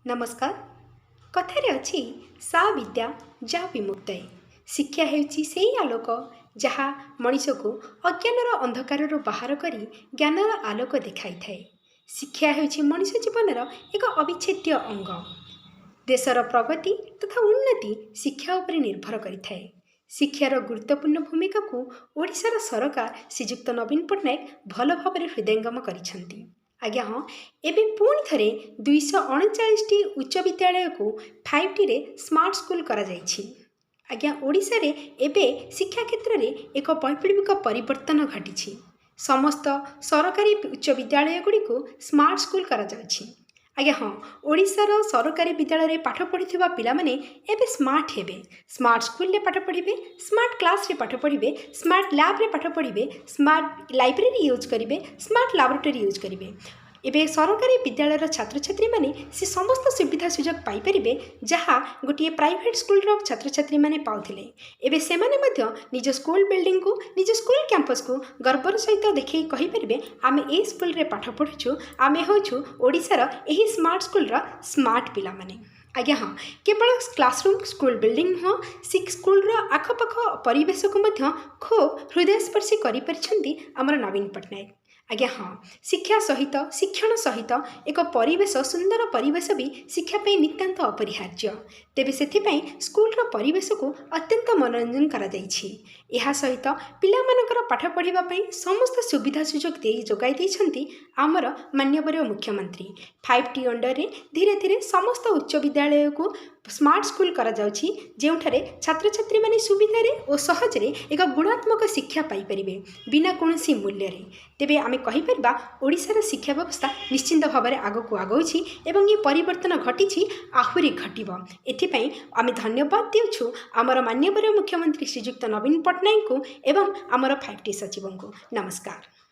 ନମସ୍କାର। କଥାରେ ଅଛି, "ସା ବିଦ୍ୟା ଯା ବିମୁକ୍ତୟେ"। ଶିକ୍ଷା ହେଉଛି ସେଇ ଆଲୋକ, ଯାହା ମଣିଷକୁ ଅଜ୍ଞାନର ଅନ୍ଧକାରରୁ ବାହାର କରି ଜ୍ଞାନର ଆଲୋକ ଦେଖାଇଥାଏ। ଶିକ୍ଷା ହେଉଛି ମଣିଷ ଜୀବନର ଏକ ଅବିଚ୍ଛେଦ୍ୟ ଅଙ୍ଗ। ଦେଶର ପ୍ରଗତି ତଥା ଉନ୍ନତି ଶିକ୍ଷା ଉପରେ ନିର୍ଭର କରିଥାଏ। ଶିକ୍ଷାର ଗୁରୁତ୍ୱପୂର୍ଣ୍ଣ ଭୂମିକାକୁ ଓଡ଼ିଶାର ସରକାର ଶ୍ରୀଯୁକ୍ତ ନବୀନ ପଟ୍ଟନାୟକ ଭଲ ଭାବରେ ହୃଦୟଙ୍ଗମ କରିଛନ୍ତି। ଆଜ୍ଞା ହଁ, ଏବେ ପୁଣି ଥରେ 239ଟି ଉଚ୍ଚ ବିଦ୍ୟାଳୟକୁ 5Tରେ ସ୍ମାର୍ଟ ସ୍କୁଲ କରାଯାଇଛି। ଆଜ୍ଞା, ଓଡ଼ିଶାରେ ଏବେ ଶିକ୍ଷା କ୍ଷେତ୍ରରେ ଏକ ବୈପ୍ଳବିକ ପରିବର୍ତ୍ତନ ଘଟିଛି। ସମସ୍ତ ସରକାରୀ ଉଚ୍ଚ ବିଦ୍ୟାଳୟ ଗୁଡ଼ିକୁ ସ୍ମାର୍ଟ ସ୍କୁଲ କରାଯାଉଛି। ଆଜ୍ଞା ହଁ, ଓଡ଼ିଶାର ସରକାରୀ ବିଦ୍ୟାଳୟରେ ପାଠ ପଢ଼ୁଥିବା ପିଲାମାନେ ଏବେ ସ୍ମାର୍ଟ ହେବେ। ସ୍ମାର୍ଟ ସ୍କୁଲରେ ପାଠ ପଢ଼ିବେ, ସ୍ମାର୍ଟ କ୍ଲାସ୍ରେ ପାଠ ପଢ଼ିବେ, ସ୍ମାର୍ଟ ଲ୍ୟାବ୍ରେ ପାଠ ପଢ଼ିବେ, ସ୍ମାର୍ଟ ଲାଇବ୍ରେରୀ ୟୁଜ୍ କରିବେ, ସ୍ମାର୍ଟ ଲାବୋରେଟୋରୀ ୟୁଜ୍ କରିବେ। ଏବେ ସରକାରୀ ବିଦ୍ୟାଳୟର ଛାତ୍ରଛାତ୍ରୀମାନେ ସେ ସମସ୍ତ ସୁବିଧା ସୁଯୋଗ ପାଇପାରିବେ, ଯାହା ଗୋଟିଏ ପ୍ରାଇଭେଟ୍ ସ୍କୁଲର ଛାତ୍ରଛାତ୍ରୀମାନେ ପାଉଥିଲେ। ଏବେ ସେମାନେ ମଧ୍ୟ ନିଜ ସ୍କୁଲ ବିଲ୍ଡିଂକୁ, ନିଜ ସ୍କୁଲ କ୍ୟାମ୍ପସକୁ ଗର୍ବର ସହିତ ଦେଖାଇ କହିପାରିବେ, "ଆମେ ଏଇ ସ୍କୁଲରେ ପାଠ ପଢ଼ୁଛୁ, ଆମେ ହେଉଛୁ ଓଡ଼ିଶାର ଏହି ସ୍ମାର୍ଟ ସ୍କୁଲର ସ୍ମାର୍ଟ ପିଲାମାନେ"। ଆଜ୍ଞା ହଁ, କେବଳ କ୍ଲାସରୁମ୍, ସ୍କୁଲ ବିଲ୍ଡିଂ ନୁହଁ, ସେ ସ୍କୁଲର ଆଖପାଖ ପରିବେଶକୁ ମଧ୍ୟ ଖୁବ୍ ହୃଦୟସ୍ପର୍ଶୀ କରିପାରିଛନ୍ତି ଆମର ନବୀନ ପଟ୍ଟନାୟକ। ଆଜ୍ଞା ହଁ, ଶିକ୍ଷା ସହିତ, ଶିକ୍ଷଣ ସହିତ ଏକ ପରିବେଶ, ସୁନ୍ଦର ପରିବେଶ ବି ଶିକ୍ଷା ପାଇଁ ନିତାନ୍ତ ଅପରିହାର୍ଯ୍ୟ। ତେବେ ସେଥିପାଇଁ ସ୍କୁଲର ପରିବେଶକୁ ଅତ୍ୟନ୍ତ ମନୋରଞ୍ଜନ କରାଯାଇଛି। ଏହା ସହିତ ପିଲାମାନଙ୍କର ପାଠ ପଢ଼ିବା ପାଇଁ ସମସ୍ତ ସୁବିଧା ସୁଯୋଗ ଦେଇ ଯୋଗାଇ ଦେଇଛନ୍ତି ଆମର ମାନ୍ୟବର ମୁଖ୍ୟମନ୍ତ୍ରୀ। 5T ଅଣ୍ଡରରେ ଧୀରେ ଧୀରେ ସମସ୍ତ ଉଚ୍ଚ ବିଦ୍ୟାଳୟକୁ ସ୍ମାର୍ଟ ସ୍କୁଲ କରାଯାଉଛି, ଯେଉଁଠାରେ ଛାତ୍ରଛାତ୍ରୀମାନେ ସୁବିଧାରେ ଓ ସହଜରେ ଏକ ଗୁଣାତ୍ମକ ଶିକ୍ଷା ପାଇପାରିବେ ବିନା କୌଣସି ମୂଲ୍ୟରେ। ତେବେ ଆମେ କହିପାରିବା, ଓଡ଼ିଶାର ଶିକ୍ଷା ବ୍ୟବସ୍ଥା ନିଶ୍ଚିନ୍ତ ଭାବରେ ଆଗକୁ ଆଗଉଛି ଏବଂ ଏ ପରିବର୍ତ୍ତନ ଘଟିଛି, ଆହୁରି ଘଟିବ। ଏଥିପାଇଁ ଆମେ ଧନ୍ୟବାଦ ଦେଉଛୁ ଆମର ମାନ୍ୟବର ମୁଖ୍ୟମନ୍ତ୍ରୀ ଶ୍ରୀଯୁକ୍ତ ନବୀନ ପଟ୍ଟନାୟକଙ୍କୁ ଏବଂ ଆମର 5T ସଚିବଙ୍କୁ। ନମସ୍କାର।